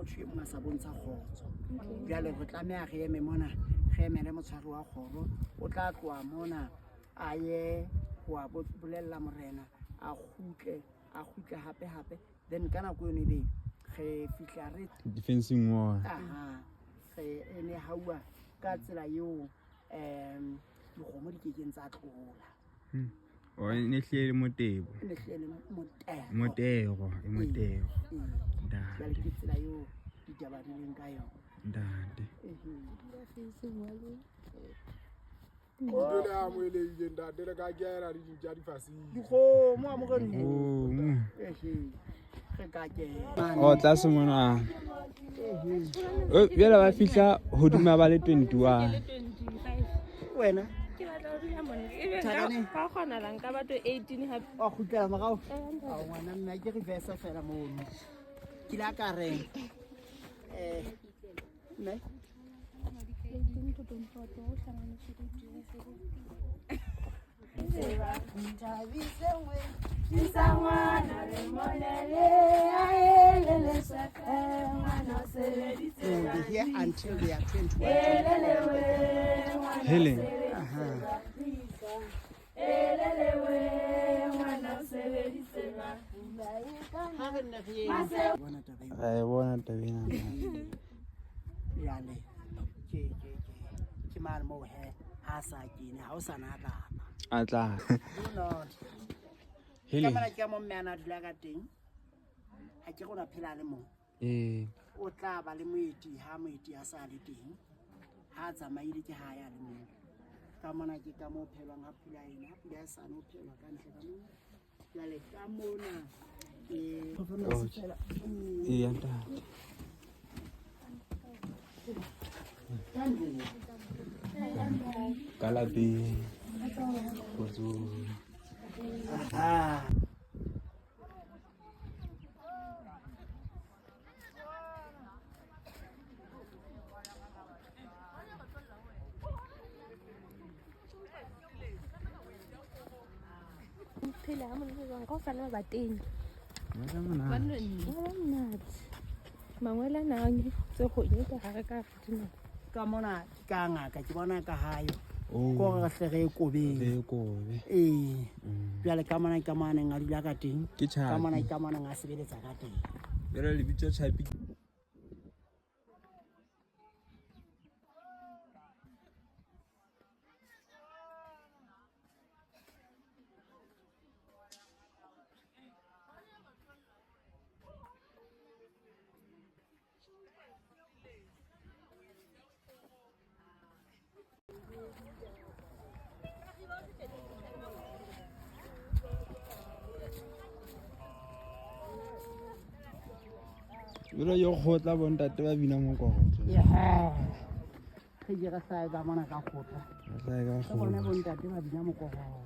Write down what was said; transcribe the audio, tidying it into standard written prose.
motho e mong a sa bontsha kgotso. Jwale re tlameha re eme mona, re emele motshwari wa kgoro. O tla tloha mona a ye ho a bolella morena, a kgutle, a kgutle hape hape. Then ka nako eno ebe re fihla re Defensing wall. Aha, re ene hauwa ka tsela eo dikgomo di kekeng tsa tlola. O ne hlile le motebo. E ne hlile le motero. Motero, e motero. Ee. Jwale ke tsela eo ditaba di leng ka yona. Ntate. Dilo le amohelehile ntate le ka kena le dintja di fasile. Dikgomo amogelehile. Dikgomo. Ehe. Re ka kena. Oh, tlase mona. Bjale ba fihla hodima ba le 21. Wena? Ke batla ho dula mona. Ebe Thakane. ka kgona la nka batho 18 hape. Wa kgutlela morao. Ao ngwana mme ke reverse fela mono. Ke la ka reng. Mme 18 to 24 o hlanganetse le They will be here until they are 21. Helen. Ha re nne re eme. Bona taba eo. Ra e bona taba ena. Jwale ke mane moo he ha sa kene ha o sa na tlama. A tla. Do not. Ka Helen. mona ke mo mme a na dula ka teng. Ha ke rona phela le mong. Eh. O tla ba le moeti ha moeti a sa le teng. Ha tsamaile ke ha ya le mong. Ka mona ke ka moo phelwang ha pula ena. Ha pula e sa no phelwa ka ntle ka mona. Jwale ka mona ke Okay. Eh, ntate. Ka lapeng. Kgotsong. Aha. Phela ha monate jwang kaofela ba batenya. Ba monate. Ba monate. Mangwele a na tse kgonye ka gare ka godimo. Ka mona ke ka ngaka ke bona ka hayo. Oh. Ko re hle re e kobeng. Re e kobe. Ee. Jwale ka mona ke mo neng a dula ka teng. Ke tjhapi. Ka mona ke mo neng a sebeletsa ka teng. Jwale lebitso tjhapi. Jwale yo kgotla bontate ba bina mokorotlo. Yeah. Re ke re hlae ka mona ka kgotla. Re hlae ka Re bone kgotla. bontate ba bina mokorotlo.